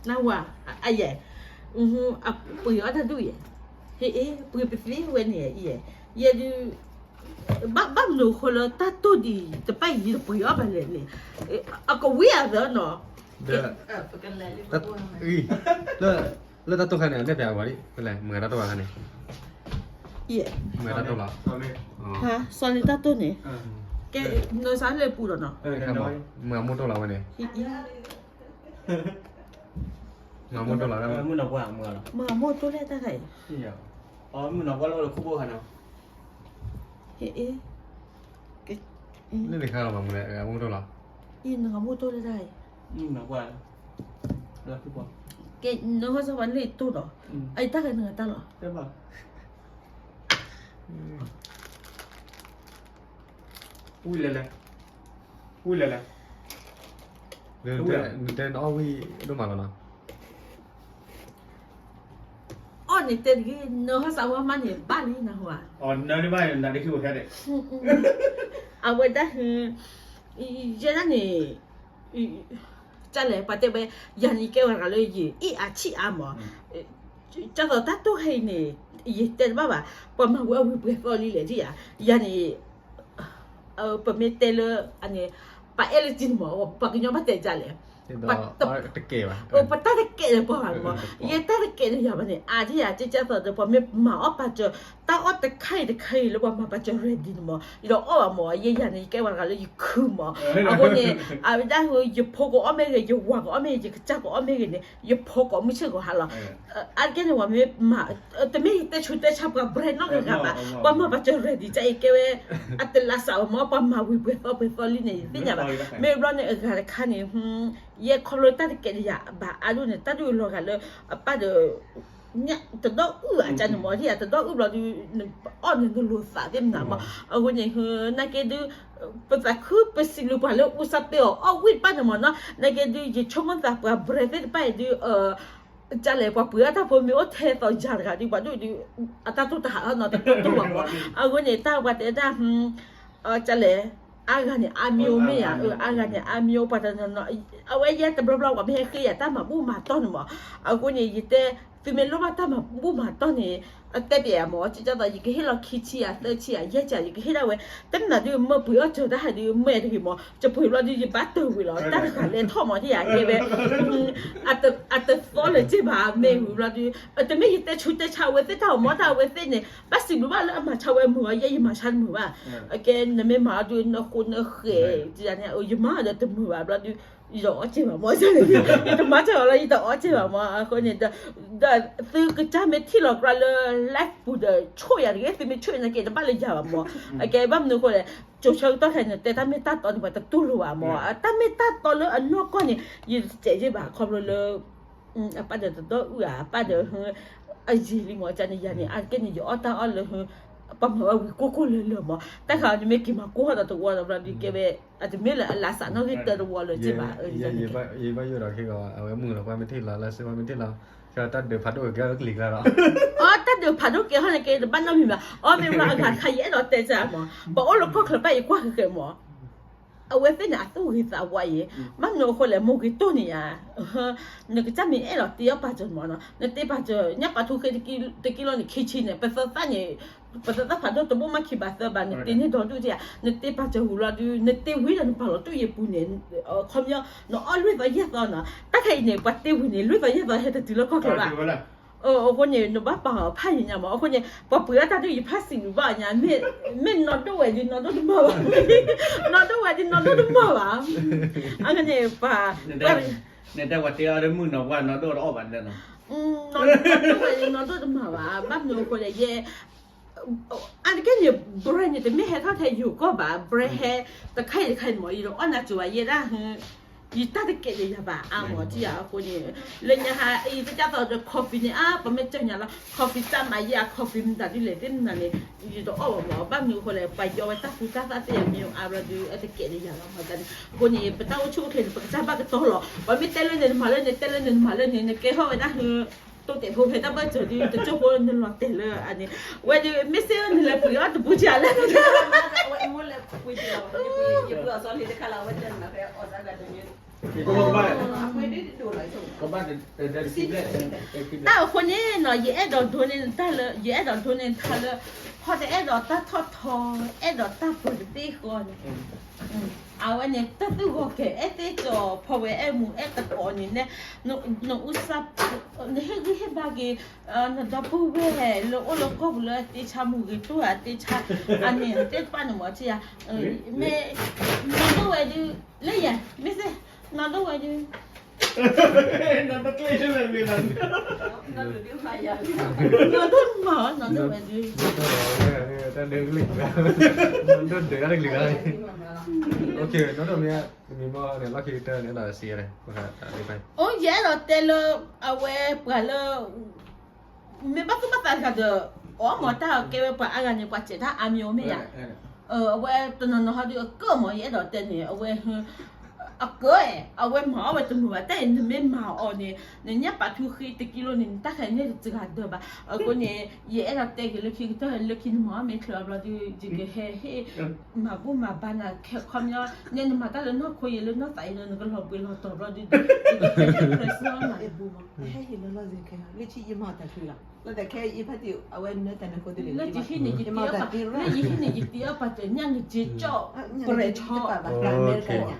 နဝၤ, အယဲၢ်, အပှ့ၤအီၣ်တၢ်ဒူၣ်ယဲၢ်, ဟ့ၣ်အ့ၣ် ပှ့ၤပသ့ဝဲန့ၣ်ယဲၢ်, ယဲဒုး ဘၣ် ဘၣ်မနုၤအဃိလၢတၢ်တိၢ်ဒ်တဖၣ်အံၤယတပှ့ၤအီၣ်ဘၣ်လဲၣ်န့ၣ်, အကဝံၣ်အသးနီၤ, လၢတၢ်တိၢ်ခါန့ၣ် အနဲၣ်ဖဲအဝၤဒ် ဖဲလဲၣ် မုၢ်ဂၤတၢ်တိၢ်ဘၣ်ခါန့ၣ်, မုၢ်ဂၤတၢ်တိၢ်လီၤ, စီၤလ့တၢ်တိၢ်န့ၣ်, ကဲ, နစးလၢပူၤဒီးနီၤ, မုၢ်ဂၤမိၢ်တိၢ်လီၤဝဲန့ၣ် မုၢ်ဂၤမိၢ်တိၢ်လီၤ, မုၢ်ဂၤမိၢ်တိၢ်လၢတၢ်ခါအံၤ, မုၢ်ဂၤမိၢ်တိၢ်လၢတၢ်ခါအံၤ, နဂၤမိၢ်တိၢ်လီၤ, နဂၤမိၢ်တိၢ်လၢတၢ်ခါအံၤ, ကဲ, နဟီၣ်စီၤပၤလၢတိၢ်ဒီး, အတၢ်ခါနဂၤတၢ်လီၤ, ဝံၤလဲၤလဲၤ, ဝံၤလဲၤလဲၤ, နတဲနအီၣ်ဝံၣ်ဒိၣ်မးလီၤနီၤ, အီၣ်န့ၣ်တဲတဂ့ၤ, နဟီၣ်စီၤပၤမါန့ၣ်ဘၣ်လံနဟူဧါ, နဘၣ်နဒ့ခံဝဲခဲဒဲး, အဝဲဒၣ်ဟ, ယဲဒၣ်န့ၣ်, ကလဲၣ် ပှၤတဲဝဲ, ယၤန့ၣ်ယကဲဝဲတဂၤလၢယအ့ၣ်အါဆံးအါမး, ကသိးတၢ်တိၢ်ခဲအံၤန့ၣ်, ယတဲတဘၣ်ဘၣ်, ပှၤမၤဝဲအဝံၤပှဲၤသီလံလဲၣ်ဒ်ယၤ, ယၤန့ၣ် ပမ့ၢ်တဲလၢ, ပအဲၣ်လၢကံန့ၣ်မး, ပှၤကညီဘၣ်တဲဒ်လဲၣ်, ပတၢ်တကဲလၢပှၤဘၣ်မး, ယတၢ်တကဲလၢယၤဘၣ်န့ၣ် အါဒ်ယၤ ကကသိးဒီး ပှၤမ့ၢ်မၤအီၣ်ပာ်စၢၤ, တၢ်အီၣ်တခါအံၤတခါအံၤလၢပှၤမၤပာ်စၢၤ ready န့ၣ်မး, ယဒီးအီၣ်ဘၣ်မး, ယဲယၤန့ၣ် ယကဲဝဲတဂၤလၢယခုမး, အဃိန့ၣ်, အဝဲဒၣ် ယဖိကအီၣ်မ့ၢ်ဂ့ၤ, ယဝၤကအီၣ်မ့ၢ်ဂ့ၤ, ယကစၢ်ကအီၣ်မ့ၢ်ဂ့ၤန့ၣ် ယဖိကိးမုၢ်ဆ့ၣ်ကိးဟါလီၤ, အါတက့ၢ်န့ၣ် ပှၤမ့ၢ်မၤ, တမ့ၢ်ယတဲဆူးတဲဆါပှၤ brand နီတဂၤဘၣ်, ပှၤမၤပာ်စၢၤ ready ကအံၤကဲဝဲ, အတလးစးဘၣ်မး, ပှၤမၤဝံၤပှဲၤသီပှဲၤသီလံန့ၣ် ယသ့ၣ်ညါဘၣ်, မ့ၢ်ဘျီန့ၣ်အဂၤတခါန့ၣ်, ယဲခီဖျိတၢ်တကဲးတယၤဘၣ်အါဒိၣ်န့ၣ် တၢ်ဒုးလီၤဂာ်လၢ, အပၢ်ဒီး တဒီအုၣ်အကန့ၣ်မး, ဒ်ယၤတဒီအုၣ်ဘျီဒုး, အီၣ်န့ၣ်နလိာ်သးသ့ၣ်မနၤမး, အဃိန့ၣ် နာ်က့ဒုး, ပသးခုပစံးဘျုးပှၤလၢအူစါပ့ၤအီၤအီၣ်ဝံၣ်တဖၣ်န့ၣ်မးနီၤ, နာ်က့ဒုး ယဆိကမိၣ်သးပှၤ brand သ့ၣ်တဖၣ်အံၤဒုး, ကလဲၣ် ပှၤပှ့ၤအီၣ်တၢ်ဖိမ့ၢ်အိၣ်ထဲသိးယၤတဂၤဒုး ပှၤဒိၣ်ဒုး, အတၢ်တိၢ်တဟးအနီၤ တတိၢ်တိၢ်ဘၣ်မး, အဃိန့ၣ် တၢ်ပှၤတဲဒၣ် ကလဲၣ်, အါဂၤန့ၣ် အါမံၤအိၣ်မ့ၢ်ယၤ, အါဂၤန့ၣ် အါမံၤအိၣ်ပှၤတနီၤနီၤ, အဝဲယဲတဘျီဘျီ ပှၤမ့ၢ်ဟဲဃ့ယၤတၢ်မၤဘူၣ်မၤတီၢ်န့ၣ်မး, အဃိန့ၣ် ယတဲ, သုမ့ၢ်လိၣ်ဘၣ်တၢ်မၤဘူၣ်မၤတီၢ်န့ၣ်, အတဲပျဲယၤမး, ကကသိး ယကဟ့ၣ်လီၤခံဆံယၤ သၢဆံယၤ ယဲၢ်ဆံယၤ ယကဟ့ၣ်ဒၣ်ဝဲ, တမ့ၢ်နၤဒုး မ့ၢ်ပှ့ၤအီၣ်စၢၤတၢ်ဟဲဒုး မ့ၢ်တဂ့ၤမး, ယပှ့ၤဘျီဒုး ယဘၣ်တၢၢ်ဝံၤလီၤ, တၢ်တခါလဲၤထီၣ်မး ဒ်ယၤကဲဝဲ အတသီလၢၤစ့ၢ်ဘၣ် မ့ၢ်ဝံၤဘျီဒုး, တမ့ၢ်ယတဲဆူးတဲဆါအဝဲသ့ၣ်တၢ်အီၣ်မး တၢ်အဝဲသ့ၣ်န့ၣ် ဘၣ်စံးဘျုးဘၣ်လၢအမၤဆါဝဲမုာ်အီၤ, ယဲယမၤဆါတမုာ်ဘၣ်, အကဲနမ့ၢ်မၤအီၤဒုး နဃိနဃဲၤ, ယမၤအီၤဒီးတမုာ်ဘၣ်ဘျီဒုး, ယတအီၣ်စ့ၢ်ဘၣ်မး, ယတမၤစၢၤအီၤလၢယတအီၣ်စ့ၢ်ဘၣ်မး, အဃိန့ၣ်ဒီး, ဒီးသုကစၢ်မ့ၢ်ထံၣ်လီၤကြၢးလၢ live ပူၤဒီး ဆိၣ်ယၤတဂ့ၤ, သုမ့ၢ်ဆိၣ်ယၤနာ်က့ တဘၣ်လၢယၤဘၣ်မး, အကဲဘၣ်မနုၤအဃိလဲၣ်, ကၠိဆၢကတီၢ်ခဲအံၤန့ၣ် တဲတၢ်မ့ၢ်တၢ်တီန့ၣ် ပှၤတတူၢ်လိာ်ဘၣ်မး, တၢ်မ့ၢ်တၢ်တီလၢအနီၢ်ကီၢ်န့ၣ် ယတစဲးယ့ၢ်ဘၣ် ခီဖျိလၢ အပၢ်ဒီးတဒီအုၣ်ဧါ, အပၢ်ဒီး အယံာ်လံမး, ကန့ၣ်ယၤန့ၣ် အါတက့ၢ်န့ၣ် ယအီၣ်တၢ်အီၣ်လၢ ပှၤမၤဝဲဝံၤကိၢ်ကိၢ်လၢၤလၢၤမး, တၢ်ခါအီၤန့ၣ်မ့ၢ်က့ၤမၤကိၢ်ထီၣ်ဒီးတဝီဒီးဘျီဒုးကဲဝဲ, အတမ့ၢ်လၢအလါစးနီၣ်ဂံၢ်တၢတဝီလၢၤစ့ၢ်ဘၣ်, ယဘၣ်ယိၣ်ဒီးခဲဂီၤ အဝဲမုာ်လီၤ ပှၤမ့ၢ်ထံၣ်လီၤ လၢစ့ၢ် ပှၤမ့ၢ်ထံၣ်လီၤ, ခဲတၢ်ဒုးဖးဒိၣ်ကဲကလံၤကျါဒီး, အတၢ်ဒုးဖးဒိၣ်ကဲဟီၣ်န့ၣ်က့ တဘၣ်နီတမံၤဘၣ်, အီၣ်မ့ၢ်ဘျီအဂၤတခါ ယအဲၣ်ဒိးတဲစၢ်မး, ပအိၣ်လၢကီၢ်ချၢဘၣ်ယကွၢ်ဃဲၤဃဲၤမး အဝဲသ့ၣ်န့ၣ် အသူၣ်ဂ့ၤသးဝါအံၤ, ဘၣ်မနုၤအဃိလဲၣ် မိၢ်ဂ့ၤတိၢ်န့ၣ်ဧါ, နကစၢ်မ့ၢ်အဲၣ်ဒိးတ့အီၣ်ပာ်စၢၤမးနီၤ, နတ့ပာ်စၢၤ ညၣ်ပာ်ထူဃ့တကံလိန့ၣ် ခံဆံန့ၣ် ပသၢသၣ်န့ၣ်, ပသၢသၣ်ဖးဒိၣ်တဘိၣ်မးခံဘးသၢဘး နတ့န့ၢ်ဒီဒူၣ်ဧါ, နတ့ပာ်စၢၤဝံၤလီၤဒုး နတ့ဝံၤဒီးနပာ်လီၤတူၢ်ယပူၤန့ၣ်, ခီပညီ နအီၣ်လွံၢ်သီယဲၢ်သီနီၤ, တၢ်ခဲအံၤန့ၣ် ပှၤတ့ဝံၤန့ၣ် လွံၢ်သီယဲၢ်သီဟဲတတုၤလၢကီၢ်ချၢဘၣ် အဃိန့ၣ် နဘၣ်ပာ်အီၤဖးယံာ်ညါမး, အဃိန့ၣ် ပှၤပှ့ၤအီၣ်တၢ်ဒုးယဖးစံးဘျုးဘၣ်ညါ, မ့ၢ်နီၢ်ဒိၣ်ဝဲဒုးနီၢ်ဒိၣ်တမီၢ်ဘၣ်, နီၢ်ဒိၣ်ဝဲဒုးနီၢ်ဒိၣ်တမီၢ်ဘၣ်, အဃိန့ၣ် ပှၤ နတဲပှၤတ့အီၣ်ဒုးမုၢ်နီၤ ပှၤနီၢ်ဒိၣ်တအီၣ်ဘၣ်လဲၣ်နီၤ, နီၢ်ဒိၣ်ဝဲဒုးနီၢ်ဒိၣ်တမီၢ်ဘၣ်, ဘၣ်မနုၤအဃိလဲၣ် ယဲ အါတက့ၢ်န့ၣ် brand န့ၣ် တမ့ၢ်ဟဲထီၣ်ထဲယိၤကီၢ်ဘၣ်, brand ဟဲတခါအံၤတခါအံၤမး, ယတအီၣ်နၤစၢၤဘၣ်ယဲဒၣ်, ယတၢ်တကဲးတယၤဘၣ်အါမး ထံၣ်ယၤအဃိန့ၣ်, လၢညါဟါအံၤ တကသိးဒီး coffee န့ၣ် အါ ပမ့ၢ်စၢညါလီၤ coffee တၢ်မၤယဲအ coffee မတၤဒ်လဲၣ်သ့ၣ်မနၤန့ၣ်, ယတအီၣ်ဘၣ်မး, ဘၣ်မနုၤအဃိလဲၣ် ပှၤယီဝဲတၢ်ကူတၢ်သးသ့ၣ်အမံၤအါဘျီဒုး အတကဲးတယၤလီၤမးန့ၣ်, အဃိန့ၣ် ပတၢ်အိၣ်ဆူၣ်အိၣ်ချ့န့ၣ် ပကစၢ်ဘၣ်ကတီၤလီၤ, ပှၤမ့ၢ်တဲလၢန့ၣ်နမၤလၢန့ၣ် တဲလၢန့ၣ်နမၤလၢန့ၣ် နကဲထီၣ်ဝဲဒၣ် တိၢ်တဲာ်ဖိဖဲတၢ်ဘၢၣ်စၢၤဒုး တကၠိဖိနလီၤတဲာ်လၢအန့ၣ်, ဝဲဒုး မ့ၢ်စ့ၢ်နလဲၤပှ့ၤအီၣ်တပူၤကလဲၣ်, ဝဲမ့ၢ်လဲၤပှ့ၤကလဲၣ်, ယပှ့ၤအီၣ်စီၤလ့ၤတခါလီၤ ဝဲတဲနၤဖဲအီၣ်စၢ်ဂၤတမ့ၢ် တၢ်အဃိန့ၣ်နီၤ ယအဲၣ်ဒိးဒိးန့ၢ်နတၢ်လၢ ယအဲၣ်ဒိးဒိးန့ၢ်နတၢ်လၢ ဟီၣ်တအဲၣ်ဒိးတၢ်ထီၣ်ထီ အဲၣ်ဒိးတၢ်ပှဲၤတသ့ဃီန့ၣ် အဝဲန့ၣ် တၢ်သူၣ်ဂီၤကဲၤ အဲၣ်သ့ၣ်ကၠီၤ ဖီဝဲအဲၣ်မူ အဲၣ်တကိးန့ၣ် နအူစၢ် နဟ့ၣ်ဂံၢ်ဟ့ၣ်ဘါက့ၤ နဒီပုၢ်ဝဲၢ်လၢအိၣ်လၢကီၢ်ပူၤလၢအသ့ဆါမူၤဂ့ၤတိၢ်ဧါ သ့ဆါ အန့ၣ်သ့ၣ်တဖၣ်န့ၣ်မ့ၢ်ထံၣ်ဧါ မ့ၢ် နီၢ်ဒိၣ်ဝဲဒုး လၢယၤ မ့ၢ်စ့ၢ် နီၢ်ဒိၣ်ဝဲဒုး နီၢ်ဒိၣ်မး နီၢ်ဒိၣ်ဝဲဒုး တၢ်ဒုးကလံၣ် နီၢ်ဒိၣ်ဒုးတၢ်ဒုးကလံၣ် နီၢ်ဒိၣ်မ့ၢ် တမံၤမ့ၢ်န့ၣ် လီၢ်ခံကတၢၢ်န့ၣ် အဲၣ်ဒိးစံးယါလဲၣ် အိ ယအဲၣ်ဒိးတဲလၢ အဝဲပှၤလၢ မ့ၢ်ဘၣ်သူၣ်ဘၣ်သးတဂၤဒီး အီၣ်မၤတၢ်ကဲဝဲပှၤအါဂၤန့ၣ် ပှၤစဲးတၢ်အါမံၤမ့ၢ်ဧါ, အဝဲတနီၤနီၤဟီဒုးအကၢၣ်မး ယအဲၣ်ဒိးတဲန့ၣ် အဝဲ အကၢၣ် အဝဲမၤအီၣ်ဝဲတမုာ်ဘၣ် တၢ်အံၤနမ့ၢ်မၤအီၤန့ၣ် နညၣ်ပာ်ထူဃ့တကံလိန့ၣ် နတၢ်ခါန့ၣ်တစှၤဒၢးဘၣ်. အဃိန့ၣ် ယအဲၣ်ဒိးတဲက့ၤလၢခံကတၢၢ် လၢခံနမၤအီၣ်မ့ၢ်ချၢအဘျီဒုး ယကဟဲဟ့ၣ် မၤဘူၣ်မၤဘါနၤခဲခီပညီ နဲနမၤတၢ်လၢနီၢ်ခိယံၤလၢနီၢ်သးအံၤလၢနကလီၤဘှံးလီၤတီၤဘျီဒုး ယကဟဲဟ့ၣ်ချၢစၢၤနၤတဘူမး ဟဲဟ့ၣ်လီၤလီၤစ့ၢ်ကီး လၢခံယမၤတၢ်ချုးလီၤ လၢတၢ်ခဲအံၤဖးတံၣ် အဝဲနၢတၢ်န့ၣ်အဃိတလ့ၣ် လၢယဟံးန့ၢ်ယတံၤအီၣ်ပာ် လၢယဟံးန့ၢ်ယတံၤအီၣ်ပာ်တၢ်ညၣ်နက့ကၠီၣ် ပရဲၣ်ဆီ အမဲရကၤညါ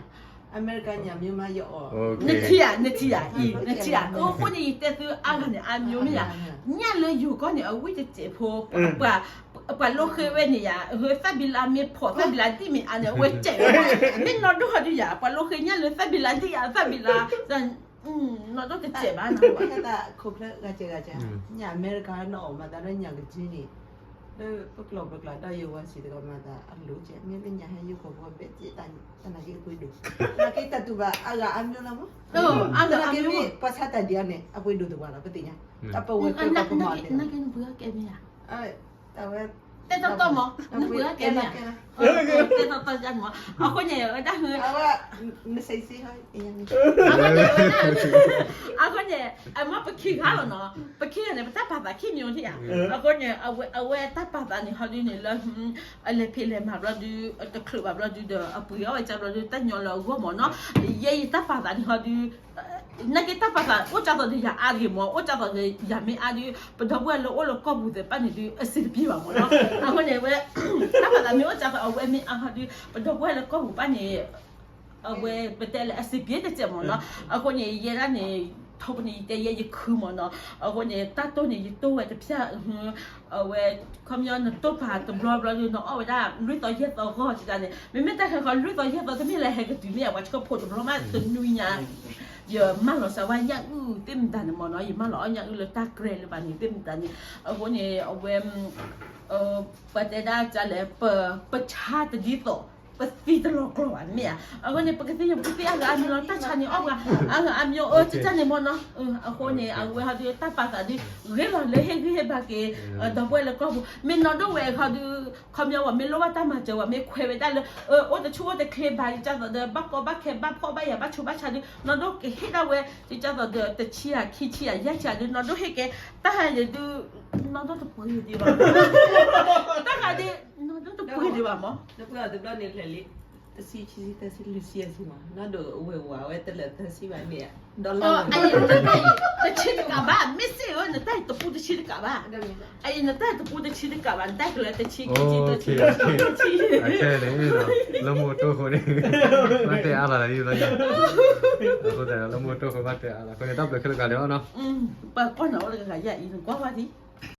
အမဲရကၤညါမ့ၢ်မးယအီၣ် နထံၣ်ဧါ နထံၣ်ဧါ အံၤ နထံၣ်ဧါ အဃိန့ၣ် ယတဲသုအါဂၤန့ၣ် အါမံၤမ့ၢ်ယၤ ညၣ်လၢယိၤကီၢ်န့ၣ် အဝံၣ်တစဲးဖိ ပှၤလိဃ့ဝဲန့ၣ်ယၤ အဃိသၣ်ဘံလါမ့ၢ်ဖီၣ် သၣ်ဘံလါဒံၣ်မ့ၢ်အါန့ၣ် အဝဲစဲးဝဲ မ့ၢ်နီၢ်ဒိၣ်ဟီဒုးယၤ ပှၤလိဃ့ညၣ်လၢသၣ်ဘံလါဒံၣ်အါ သၣ်ဘံလါ နီၢ်ဒိၣ်တစဲးဘၣ် တၢ်ခိၣ်ဖျၢၣ်ဂၤစဲးဂၤစဲး ညၣ်အမဲရကၤနီၢ်အီၣ်မၤသးဒီးညၣ်ကက့န့ၣ် လၢပကျိာ်ပကျါဒီးယဝၤစံးတကီးမၤသးအလိၤကဲ မ့ၢ်လၢညၣ်ဟဲယိၤကီၢ်ပူၤဘဲၣ်စ့ၢ်တၢ် တၢ်နာ်က့အပှ့ၤဒိၣ် နာ်က့တၢ်တူၢ်ဘၣ်အါဂၤအါမံၤလီၤမး နာ်က့မ့ၢ်ပှၤဆါတၢ်ဒံးအါန့ၣ် အပှ့ၤဒိၣ်တပှၤလီၤ ပသ့ၣ်ညါ တၢ်ပဝဲကဲပှၤကမၤအီၤ နာ်က့နပှ့ၤအီၣ်ကဲမ့ၢ်ဧါ တၢ်ဝဲ တဲတီတီမး နပှ့ၤအီၣ်ကဲမ့ၢ်ဧါ တဲတီတီယါမး အဃိန့ၣ် ဝဲဒၣ်ဟု နစံးစ့ၢ် အဃိန့ၣ် အဃိန့ၣ် အမ့ၢ်ပခံဂၤလီၤနီၤ ပခံဂၤန့ၣ် ပတၢ်ပာ်သးခံမံၤထံၣ်ဧါ အဃိန့ၣ် အဝဲတၢ်ပာ်သးန့ၣ်ဟီဒုန့ၣ်လၢ အလဲၤဖံးလဲၤမၤဘျီဒု တချုးဘၣ်ဘျီဒုဒီး အပှ့ၤအီၣ်ဝဲကၢဘျီဒု တၢ်ညီလၢအဂီၢ်မးနီၤ ယဲယတၢ်ပာ်သးန့ၣ်ဟီဒု နာ်က့တၢ်ပာ်သးအိၣ်ကၢသိးဒီးယၤအါတဂ့ၤမး အိၣ်ကၢသိးဒီးယၤမ့ၢ်အါဒု ပဒီပုၢ်ဝဲၢ်လၢအိၣ်လၢကီၢ်ပူၤသ့ၣ်တဖၣ်န့ၣ်ဒု အဆင်တပြေဘၣ်မးနီၤ အဃိန့ၣ်ဝဲ တၢ်ပာ်သးမ့ၢ်အိၣ်ကၢသိးအဝဲမ့ၢ်အါဟီဒု ပဒီပုၢ်ဝဲၢ်လၢကီၢ်ပူၤတဖၣ်န့ၣ် အဝဲပတဲလၢအဆင်ပြေတစဲးမးနီၤ အဃိန့ၣ် ယဲဒၣ်န့ၣ် ထိၣ်ပန့ၣ် ယတဲယဲယခုမးနီၤ အဃိန့ၣ် တၢ်တိၢ်န့ၣ် ယတိၢ်ဝဲတဖၠၣ် အဝဲ ခီပညီနတိၢ်ပာ်တဘျီဘျီဒု နအီၣ်ဝဲဒၣ် လွံၢ်သီယဲၢ်သီဂီၢ်ဒ်န့ၣ် မ့မ့ၢ်တၢ်ခဲခီ လွံၢ်သီယဲၢ်သီတမ့ၢ်လၢဟဲကတုၤမ့ၢ်ဧါ ပှၤဆှၢဖိတဘျီမးတနွံညါ ယမၢလီၤစၢၤဝဲညၣ်အုၣ်သ့ၣ်မတၤန့ၣ်မးနီၤ ယမၢလီၤအီၣ်ညၣ်အုၣ်လၢတၢ်ကြဲးလၢၤဘၣ်န့ၣ်သ့ၣ်မတၤန့ၣ် အဃိန့ၣ် အဝဲ ပတဲဒၣ်ကလဲၣ် ပဆါတဒ်သိး ပသံတလီၤကျိၤဘၣ်မ့ၢ်ဧါ အဃိန့ၣ် ပကသ့ၣ်ညါပကသ့ၣ်အါဂၤအါမံၤလီၤ တၢ်ဆါန့ၣ်အီၣ်ပှၤ အါဂၤအါမံၤအိၣ် ကကၢ်န့ၣ်မ့ၢ်နီၤ အဃိန့ၣ် အဝဲဟီဒုးတၢ်ပာ်သးဒုး ဂ့ၤလီၤလၢဟ့ၣ်ဂံၢ်ဟ့ၣ်ဘါက့ၤ ဒီပုၢ်ဝဲၢ်လၢကီၢ်ပူၤ မ့ၢ်နီၢ်ဒိၣ်ဝဲဟီဒုး ခီပညီဝဲမ့ၢ်လိၣ်ဘၣ်တၢ်မၤစၢၤဝဲမ့ၢ်ခွဲးဝဲဒၣ်လၢ အိၣ်တဆူၣ်အိၣ်တချ့ဘၣ် ဒ်ကၢ်သိးဒီး ဘၣ်ကီဘၣ်ခဲဘၣ်ဖှီၣ်ဘၣ်ယာ် ဘၣ်ဆိဘၣ်ဆါဒုး နီၢ်ဒိၣ်ကဟ့ၣ်ဒၣ်ဝဲ ဒ်ကၢ်သိးဒီး တဆံဧါ ခံဆံဧါ ယဲၢ်ဆံဧါဒုး နီၢ်ဒိၣ်ဟ့ၣ်က့ၤ တၢ်ဟးယဲဒုး နီၢ်ဒိၣ်တပှ့ၤဒံးဘၣ် တၢ်ဟးဒုး နီၢ်ဒိၣ်တပှ့ၤဒံးဘၣ်မး နပှ့ၤအီၤတဘျီန့ၣ် လဲၤလံ တဆံခံဆံ သၢဆံ လွံၢ်ဆံအဆံမး နီၢ်ဒိၣ်ဝဲဝၤဝဲတလၢာ်သၢဆံဘၣ်န့ၣ် ဒီလၢ တဆံတကးဘၣ် မ့ၢ်စ့ၢ်ဧၢ နတၢ်အံၤတပူတဆံတကးဘၣ် အံၤနတၢ်အံၤတပူတဆံတကးဘၣ် နတၢ်ကလၢတဆံခံဆံ တဆံ တဆံ လၢမိၢ်တိၢ်ဃိန့ၣ် ဘၣ်တဲအါလီၤလံဘျီ အဃိသတးလၢမိၢ်တိၢ်ဃိဘၣ်တဲအါလီၤ အဃိန့ၣ် တၢ်ဘျုးခဲလၢာ်ကလီၤနီၤ ပှၤကွၢ်နၤအိၣ်တဂၤဂၤယၤအံၤ နကွၢ်ဝဲဒံး